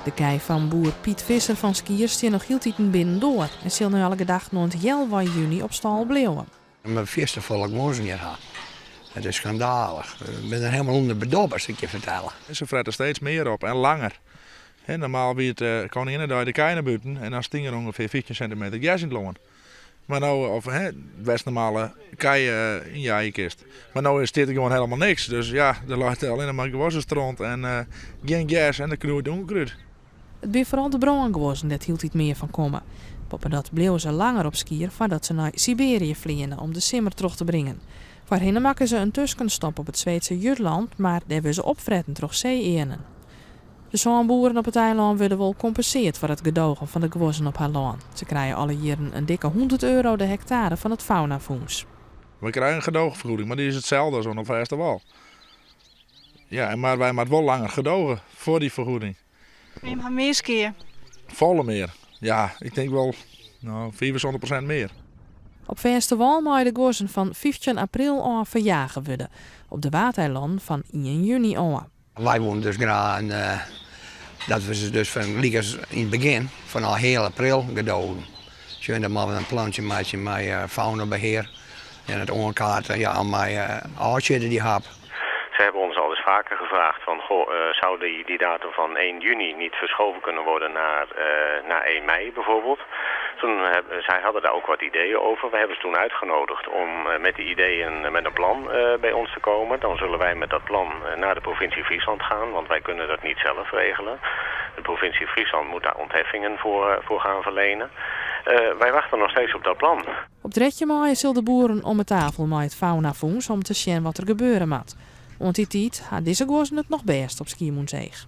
De kij fan boer Piet Visser fan Skier stean noch hieltiten binnendoar en sil nei alle gedachten oant healwei juny op stâl bliuwe. Omdat we fierste folle guozzen hjir ha. It is skandalich. We binne der helemaal ûnder bedobbe, sil ik je fertelle. Se frette steeds mear op en langer. Normaal wie it Koninginnedei de kij nei bûten en dan stie der ûngefear 15 sintimeter gers yn it lân. Mar no, of wêr'tst normale kij yn jeie kinst. Mar no stiet der gewoan helemaal niks. Dus ja, der leit allinnich mar guozzestront en gjin gers en der knoeit ûnkrûd. It binne foaral de brânguozzen dêr't hieltyd mear fan komme. Boppedat bliuwe se langer op Skier foardat se nei Siberië fleane om de simmer troch te bringen. Foarhinne makken se in tuskenstop op it Sweedske Jutland, mar dêr wurde se opfretten troch see-earnen. De sânboeren op it eilân wurde wol kompenseard foar it gedogen fan de guozzen op har lân. Se krije alle jierren in dikke 100 euro de hektare fan it Faunafûns. We krije in gedoogfergoeding, mar dy is itselde as oan de fêste wâl. Ja, mar wy moatte wol langer gedoge foar dy fergoeding. En ha mear skea? Folle mear. Ja, ik tink wol no, 75% mear. Op fêste wâl meie de guozzen fan 15 april ôf ferjage wurde. Op de Waadeilannen fan 1 juny ôf. Wy woenen dus graach dat we se dus fan lykas yn it begjin fan al heal april gedogen. Sjoch, dan moatte we in plantsje meitsje mei faunabehear en it oankaarten ja, om mei ôfsjitte dy hap. Ze hebben ons al eens vaker gevraagd van, goh, zou die datum van 1 juni niet verschoven kunnen worden naar 1 mei bijvoorbeeld. Zij hadden daar ook wat ideeën over. We hebben ze toen uitgenodigd om met die ideeën, met een plan bij ons te komen. Dan zullen wij met dat plan naar de provincie Friesland gaan, want wij kunnen dat niet zelf regelen. De provincie Friesland moet daar ontheffingen voor gaan verlenen. Wij wachten nog steeds op dat plan. Op 13 maaie sille de boeren om 'e tafel mei it Faunafûns om te sjen wat der gebeure moat. Oant dy tiid ha dizze guozzen it noch bêst op Skiermûntseach.